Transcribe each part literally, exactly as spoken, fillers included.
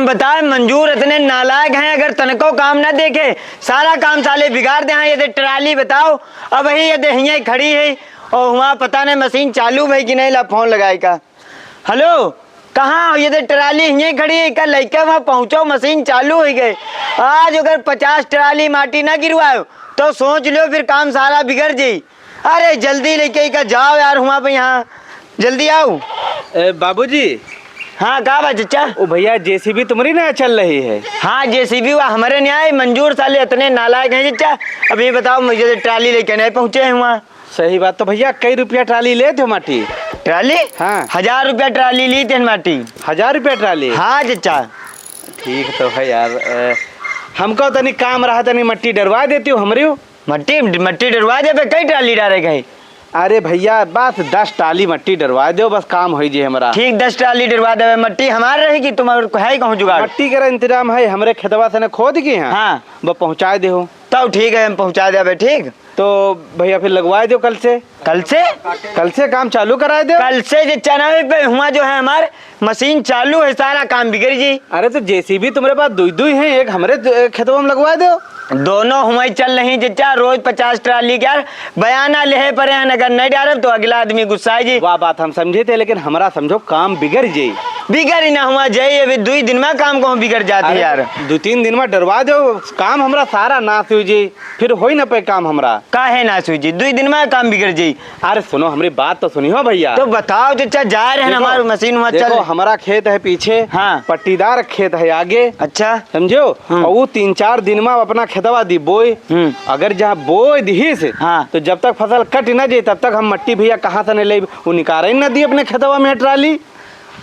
बताए, मंजूर इतने नालायक हैं, अगर तनको काम ना देखे, सारा काम साले बिगाड़ दे हैं। ये दे ट्राली बताओ, अबही ये दे हियाँ खड़ी है, और हुआँ पता नहीं मशीन चालू भई कि नहीं, ला फोन लगाए का। हेलो, कहाँ हो? ये दे ट्राली हियाँ खड़ी है, का लइका हुआँ पहुँचो, मशीन चालू होइ गए। आज अगर पचास ट्राली माटी ना गिरवायो, तो सोच लो फिर काम सारा बिगड़ जाई। अरे जल्दी लइके का जाओ यार, हुआँ पे यहाँ जल्दी आओ। ए, बाबूजी। हाँ, का बा चचा? ओ भइया, जेसीबी तुम्हरी ना चल रही है? हाँ, जेसीबी वा हमरे नहीं आई, मंजूर साले इतने नालायक हैं चचा। अब ये बताओ, मुझे तो ट्राली लइके नहीं पहुँचे हैं हुआँ। सही बात। तो भइया, कई रुपया ट्राली लेत हो माटी? ट्राली? हाँ। हजार रुपया ट्राली लीत हैं माटी। हजार रुपया ट्राली? हाँ चचा। ठीक तो है यार। अ, हमको तनी काम रहा, तनी मट्टी डरवा देती हो हमरी। मट्टी, मट्टी डरवा देबे, कई ट्राली डारे गए? अरे भइया, बस दस ट्राली मट्टी डरवा देउ, बस काम होइ जे हमरा। ठीक, दस ट्राली डरवा देबे। मट्टी हमार रही कि तुम्हार है कहूँ जुगाड़? मट्टी के इंतजाम है, हमरे खेतवा से ने खोद के हैं। हाँ। वो पहुँचाए देहो। तब ठीक है, हम पहुँचा देबे, ठीक। तो भइया फिर लगवाए देउ कल से। कल से? कल से काम चालू कराए देउ। कल से जे चना पे हुआँ जो है हमार मशीन चालू है, सारा काम बिगड़ जाई। अरे तो जेसीबी तुम्हरे पास दुई दुई हैं, एक हमरे द-, खेतवा में लगवा देउ। दोनों हुआँ चल रही चचा, रोज पचास ट्राली के यार बयाना लेहे परे हैं, अगर नहीं डारब तो अगला आदमी गुस्साए जी। वाह बात हम समझे थे, लेकिन हमरा समझो काम बिगड़ जाई। बिगड़ ही ना हुआँ जाई, अभी दुई दिन में काम कहूँ बिगड़ जात है अरे यार। दुई तीन दिन में डरवा देउ, काम हमरा सारा नाश होइ जाई। फिर होई ना पे काम हमरा। काहे ना सूझी? दुई दिन में काम बिगड़ जाई। अरे सुनो, हमरी बात तो सुनिहो भइया। तो बताओ चचा, जा रहे हैं, देखो, हमार मशीन हुआँ देखो, चल। हमारा खेत है पीछे, हाँ। पट्टीदार खेत है आगे। अच्छा। समझो? हम्म। और वो तीन चार दिन में अपना खेतवा दी बोई। हम्म। अगर जहाँ बोई दिहिस, हाँ। तो जब तक फसल कट ना जाए, तब तक हम मट्टी भइया कहाँ से नहीं लेब? वो निकारे ना दी अपने खेतवा में ट्राली।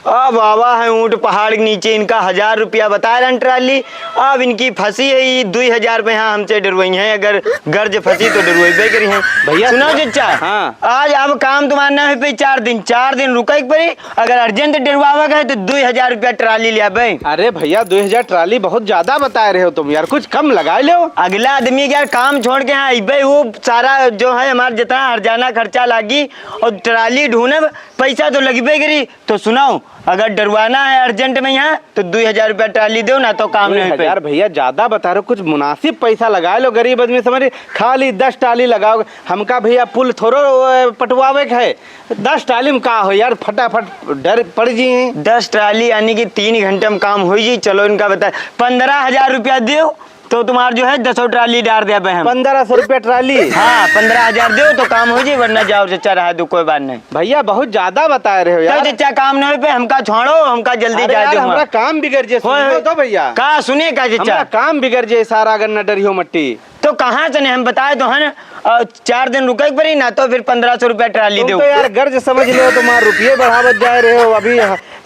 अब आवा है ऊँट पहाड़ के नीचे, इनका हजार रुपया बताए रहन ट्राली। अब इनकी फंसी है, ये दुई हजार पे यहाँ हमसे डरवाई हैं, अगर गर्ज फंसी तो डरवाइबे करी हैं। भइया, सुनो सुनो। चचा, हाँ। आज अब काम तुम्हार ना होइ पे चार दिन, चार दिन रुके के पड़ी। अगर अर्जेंट डरवावे के है तो दुई हजार रुपया ट्राली ले आबे। अरे भइया, दुई हजार ट्राली बहुत ज्यादा बताए रहे हो तुम यार, कुछ कम लगाए लो। अगला आदमी यार काम छोड़ के यहाँ अइबे, वो सारा जो है हमार जितना हरजाना खर्चा लागी और ट्राली ढूंढब, पैसा तो लगबे करी। तो सुनाओ, अगर डरवाना है अर्जेंट में यहाँ, तो दुई हजार रुपया ट्राली देउ, ना तो काम नहीं पे। दुई हजार भइया, ज्यादा बता रहे हो, कुछ मुनासिब पैसा लगाए लो, गरीब आदमी समझ, खाली दस ट्राली लगाओ। हमका भइया पुल थोड़ो, अ, पटवावे के है, दस ट्राली में का हो यार, फटाफट डर पड़ जी। दस ट्राली यानी कि तीन घंटे में काम होइ जी। चलो इनका बताए, पन्द्रह हजार रुपया देउ, तो तुम्हार जो है दसो ट्राली डार देबे हम। पन्द्रह सौ रुपया ट्राली? हाँ, पन्द्रह हजार देउ तो काम होइ जाई, वरना जाओ चचा, रहा दो, कोई बात नहीं। भइया, बहुत ज्यादा बताए रहे हो यार। चचा, काम नहीं पे हमका छोड़ो, हमका जल्दी अरे जाए यार, दो हमरा वहाँ। काम बिगड़ जे, होए, सुनियो होए। तो भइया। का सुने का चचा? हमरा काम बिगड़ जे सारा, अगर न डरियो मट्टी। तो कहाँ से नहीं हम बताए तो है ना, अ, चार दिन रुके के पड़ी ना, तो फिर पन्द्रह सौ रुपया ट्राली तुम देउ। तो यार गर्ज समझ लो, तुम्हार रुपये बढ़ावत जाए रहे हो। अभी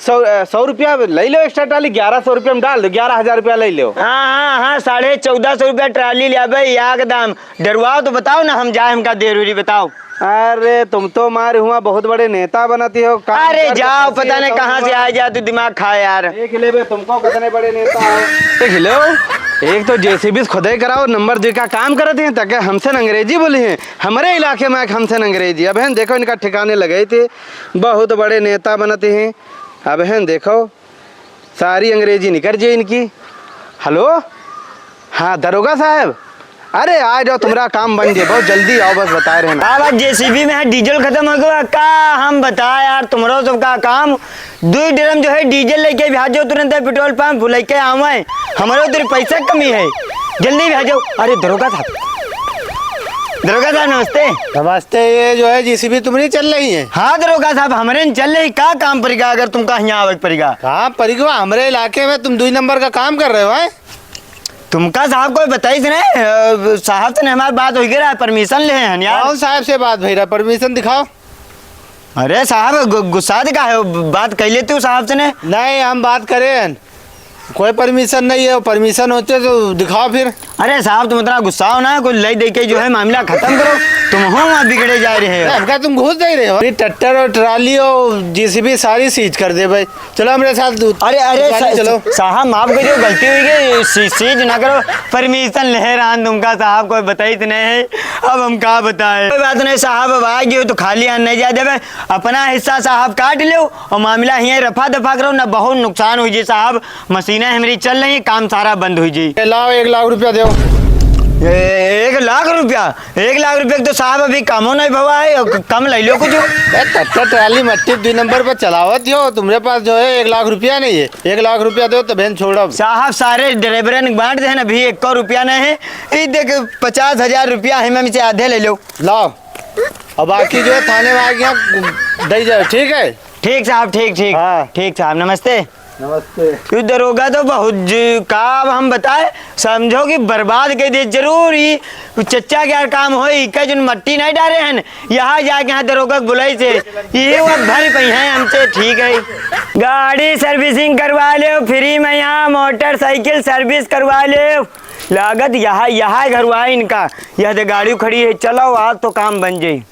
सौ, अ, सौ रुपया ले लो एक्स्ट्रा ट्राली, ग्यारह सौ रुपया में डाल दो, ग्यारह हजार रुपया ले लो। हाँ, हाँ, हाँ, साढ़े चौदह सौ रुपया ट्राली ले आबे, एकदम डरवाओ तो बताओ ना, हम जाए, हमका देर हो रही, बताओ। अरे, तुम तो मारे हुआ बहुत बड़े नेता बनती हो, काम अरे, करके जाओ, फंसी पता हो नहीं तुम कहाँ से लोग। आ जाए, तू दिमाग खा यार। देख ले बे, तुमको कितने बड़े नेता हो। देख लो, एक तो जेसीबी से खुदाई कराओ, नंबर दो का काम करते हैं, ताकि हमसे न अंग्रेजी बोली हैं। हमारे इलाके में आके हमसे न अंग्रेजी। अब हैं, देखो, इनका ठिकाने लगे थे, बहुत बड़े नेता बनते हैं। अब हैं, देखो, सारी अंग्रेजी निकल जाए इनकी। हेलो, हाँ, दरोगा साहब, अरे, आ जाओ, तुम्हारा काम बन जाए, बहुत जल्दी आओ, बस बताए रहना। का बात, जेसीबी में है, डीजल खतम हो गया का? हम बताए यार, तुम्हारो सबका काम, दुई ड्रम जो है डीजल लेके भाजो तुरंत है पेट्रोल पंप, लेके आवे, हमारे उधर पैसा कमी है, जल्दी भाजो। अरे दरोगा साहब, दरोगा साहब नमस्ते। नमस्ते, ये जो है जेसीबी तुम्हारी चल रही है? हाँ दरोगा साहब, हमरे न चल रही, का काम पड़ेगा अगर तुमका यहाँ आवे के पड़ेगा? काम पड़ेगा, हमरे इलाके में तुम दुई नंबर का काम कर रहे हो, हैं? तुमका साहब कोई बताइस नहीं, अ, साहब से नहीं हमार बात होइ गई रहा, परमिशन ले हैं यार। कौन साहब से बात भई रहा? परमिशन दिखाओ। अरे साहब, गु-, गुस्सा दिखा है, बात कह लेते हो साहब से ने। नहीं, हम बात करें, कोई परमिशन नहीं है, परमिशन होते तो दिखाओ फिर। अरे साहब, तुम इतना गुस्सा हो ना, कोई ले दे के जो है मामला खतम करो। तुम हो वहाँ बिगड़े जा रहे हो। अरे, हमका तुम घूस दे रहे हो। ये ट्रैक्टर और ट्राली और जेसीबी सारी सीज कर देबे। चलो हमरे साथ दू-, अरे, अरे, दुकाने सा-, चलो। साहब, माफ करियो, गलती हुई गई, सी-, सीज ना करो। परमिशन ले रहन तुमका साहब, कोई बताइत नहीं है, अब हम का बताए। कोई बात नहीं साहब, अब आ गयो तो खाली हाथ नहीं जा देबे। अपना हिस्सा साहब काट लो और मामला हियाँ रफा दफा करो, ना बहुत नुकसान हुई जी साहब। मशीनें हमरी चल रही, काम सारा बंद हुई जी। ए, लाओ, एक लाख रुपया दो। ए, एक लाख रुपया? एक लाख रुपया के तो साहब अभी कमो नहीं भवा है, और क-, कम ले लो कुछ। ए, ट्रैक्टर ट्राली मट्टी दुई नंबर पर चलावत हो, तुम्हरे पास जो है एक लाख रुपया नहीं है, एक लाख रुपया दो तो बहन छोड़ब। साहब सारे ड्राइवरन के बांट देहन, अभी एको रुपया नहीं है। ई देख पचास हजार रुपया है, हम इसे आधे ले लो। लाओ, और बाकी जो है थाने में आके यहाँ दे जाओ, ठीक है? ठीक साहब, ठीक, ठीक। हाँ। ठीक साहब, नमस्ते। नमस्ते। यू दरोगा तो बहुत ज-, का अब हम बताए, समझो कि बर्बाद कर दे जरूर ही। उ चच्चा के यार काम होई, इक्का जन मट्टी नहीं डारे हन, यहाँ जाके यहाँ दरोगा के बुलाई से, यही वो भर पई हैं हमसे, ठीक है। गाड़ी सर्विसिंग करवा ले फ्री में, यहाँ मोटरसाइकिल सर्विस करवा ले। लागत यहाँ, यहाँ घर हुआ है इनका, यह दे गाड़ी खड़ी है, चलो आज तो काम बन जाई।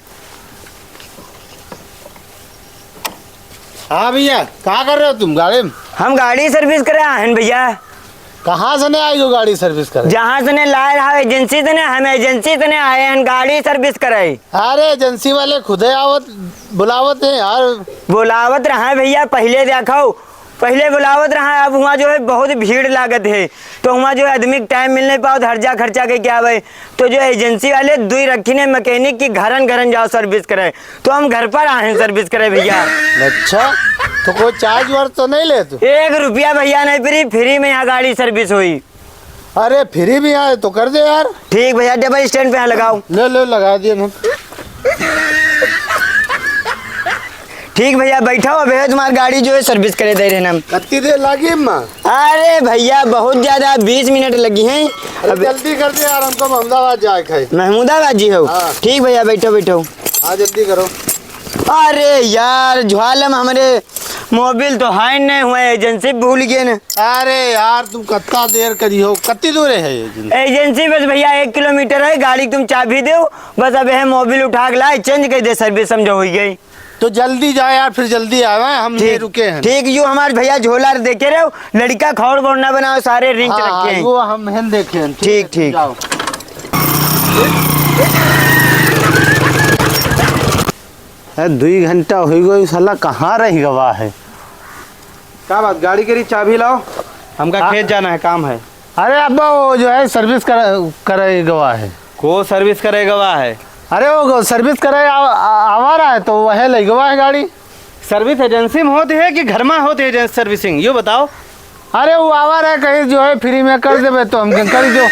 हाँ भैया, का कर रहे हो तुम गाड़ी में? हम गाड़ी सर्विस करे आए हैं भैया। कहाँ से नहीं आई हो गाड़ी सर्विस करे? जहाँ से नहीं लाए रहा एजेंसी से नहीं, हम एजेंसी से नहीं आए हैं गाड़ी सर्विस करे। अरे एजेंसी वाले खुदे आवत, बुलावत हैं यार। बुलावत रहा है भैया, पहले देखो, पहले बुलावत रहा है, अब हुआँ जो है बहुत भीड़ लागत है, तो हुआँ जो है आदमी के टाइम मिल नहीं पावत, हर्जा खर्चा के क्या भाई, तो जो एजेंसी वाले दुई रखी ने मैकेनिक की घरन घरन जाओ सर्विस करे, तो हम घर पर आए हैं सर्विस करे भैया। अच्छा, तो कोई चार्ज वार्ज तो नहीं ले तू? एक रुपया भैया नहीं, फ्री, फ्री में यहाँ गाड़ी सर्विस हुई। अरे फ्री भी आए तो कर दे यार। ठीक भैया, डबल स्टैंड पे यहाँ लगाओ। ले, ले, लगा दिए हम। ठीक भैया, बैठो, अबे तुम्हार गाड़ी जो है सर्विस करे दे रहे हम। कत्ती देर लागी अम्मा? अरे भैया, बहुत ज्यादा, बीस मिनट लगी हैं। अरे अब जल्दी कर दे यार, हमको महमूदाबाद जाए के है। महमूदाबाद जी हो? हाँ। ठीक भैया, बैठो, बैठो। हाँ, जल्दी करो। अरे यार, ज्वालम हमरे मोबिल तो हाइन नहीं हुआ, एजेंसी भूल गए न। अरे यार, तुम कत्ता देर करी हो, कत्ती दूर है एजेंसी? एजेंसी बस भैया एक किलोमीटर है, गाड़ी तुम चाबी दो, बस अब यह मोबिल उठा के लाए, चेंज कर दे, सर्विस समझो हुई गई। तो जल्दी जाओ यार, फिर जल्दी आवे, हम ये ठीक, रुके हैं। ठीक, यू हमारे भैया झोला देखे रहो, लड़का खौड़ बौड़ ना बनाओ, सारे रिंच हाँ, रखे हैं। वो हम हैं देखे हैं। ठीक, ठीक, ठीक। जाओ। ए, दुई घंटा हुई गई, साला कहाँ रह गवा है? का बात, गाड़ी के चाबी लाओ, हमका हाँ। खेत जाना है, काम है। अरे अब्बा, वो जो है सर्विस कर, करे गवा है। को सर्विस करे गवा है? अरे वो सर्विस करे आ, आ, आवा रहा है तो वह ले गवा है गाड़ी। सर्विस एजेंसी में होती है कि घर में होती है एजेंसी सर्विसिंग, यो बताओ। अरे वो आवा रहा है, कहीं जो है फ्री में कर देबे तो हम कर दो।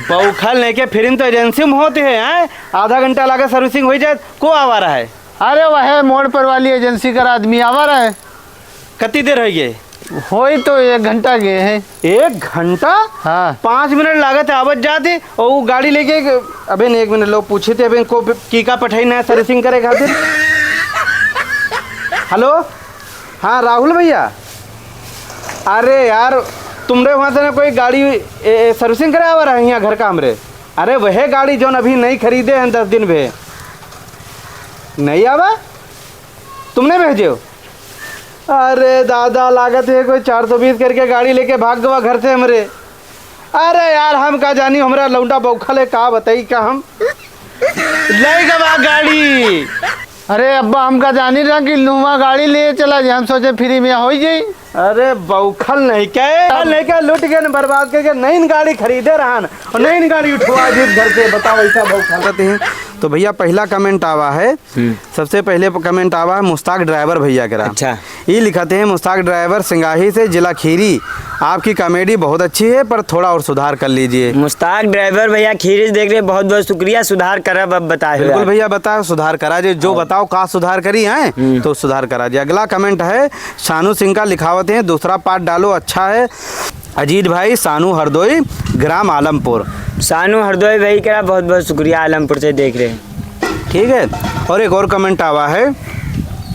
बौखल नहीं के, फ्री में तो एजेंसी में होती है, हैं? आधा घंटा लागे सर्विसिंग हो जाए, को आवा रहा है? अरे वह मोड़ पर वाली एजेंसी का आदमी आवा रहा है। कत्ती देर होइ गए? होई तो एक घंटा गए हैं। एक घंटा? हाँ। पाँच मिनट लागत है आवत जात ही, और वो गाड़ी लेके, अबे नहीं, एक मिनट, लोग पूछे थे, अबे इनको की का पठाई नया सर्विसिंग करे खातिर। हेलो, हाँ राहुल भैया, अरे यार, तुमरे वहाँ से ना कोई गाड़ी ए, ए, सर्विसिंग करे आवा रहा है यहाँ घर का हमरे? अरे वह गाड़ी जौन अभी नहीं खरीदे हैं दस दिन भे, नहीं आवा, तुमने भेजे हो? अरे दादा, लागत है कोई चार सौ बीस करके गाड़ी लेके भाग गवा घर से हमरे। अरे यार, हम का जानी, हमरा लौंडा बौखल है, का बताई का हम। ले गवा गाड़ी। अरे अब्बा, हम का जानी रहा कि लुआ गाड़ी ले चला जाए, हम सोचे फ्री में हो जाई। अरे बौखल नहीं के, नहीं के लूट के न बर्बाद करके नई गाड़ी खरीदे रहन और नई गाड़ी उठवा दी घर से, बताओ ऐसा बौखल। तो भैया, पहला कमेंट आवा है, हम्म। सबसे पहले प-, कमेंट आवा है मुस्ताक ड्राइवर भैया के नाम। अच्छा। ये लिखते हैं, "मुस्ताक ड्राइवर सिंगाही से, जिला खीरी, आपकी कॉमेडी बहुत अच्छी है, पर थोड़ा और सुधार कर लीजिए।" मुस्ताक ड्राइवर भैया खीरी से देख रहे, बहुत बहुत शुक्रिया, सुधार करब, अब बताए हो बिल्कुल यार। भैया, बताओ, सुधार करा जे, जो हाँ। बताओ का सुधार करी है, हम्म। तो सुधार करा जे। अगला कमेंट है शानू सिंह का, लिखावत है, "दूसरा पार्ट डालो, अच्छा है।" अजीत भाई, सानू हरदोई, ग्राम आलमपुर। सानू हरदोई भाई का बहुत बहुत शुक्रिया, आलमपुर से देख रहे हैं। ठीक है, और एक और कमेंट आवा है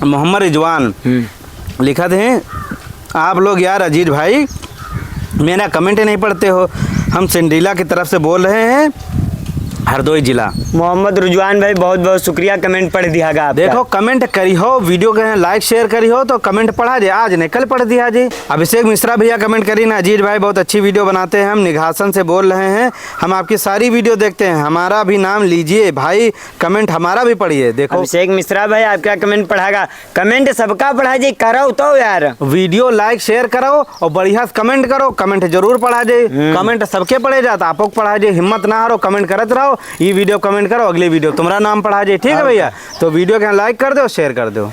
मोहम्मद रिजवान, हम्म। लिखत हैं, "आप लोग यार अजीत भाई मेरा कमेंट नहीं पढ़ते हो, हम सिंडीला की तरफ से बोल रहे हैं, हरदोई जिला। मोहम्मद रुजवान भाई, बहुत बहुत शुक्रिया, comment पढ़ दिहा गा आपका। देखो, comment करी हो, video के like share करी हो तो comment पढ़ा दे, आज नहीं कल पढ़ दिहा जी। अभिषेक मिश्रा भैया comment करी ना, अजीज भाई बहुत अच्छी video बनाते हैं, हम निघासन से बोल रहे हैं, हम आपकी सारी video देखते हैं, हमारा भी नाम लीजिए भाई, comment हमारा भी पढ़िए। देखो, अभिषेक मिश्रा भाई आपका comment पढ़ा गा, comment सबका पढ़ा जी, करो तो यार। Video like share करो और बढ़िया से comment करो, comment जरूर पढ़ा जाए। हम्म। Comment सबके पढ़े जात, आपको पढ़ा जाए, हिम्मत ना हारो, comment करत रहो। ये video comment करो, अगली video तुम्हारा नाम पढ़ा जाए, ठीक है भैया? तो video के like कर दो, share कर दो।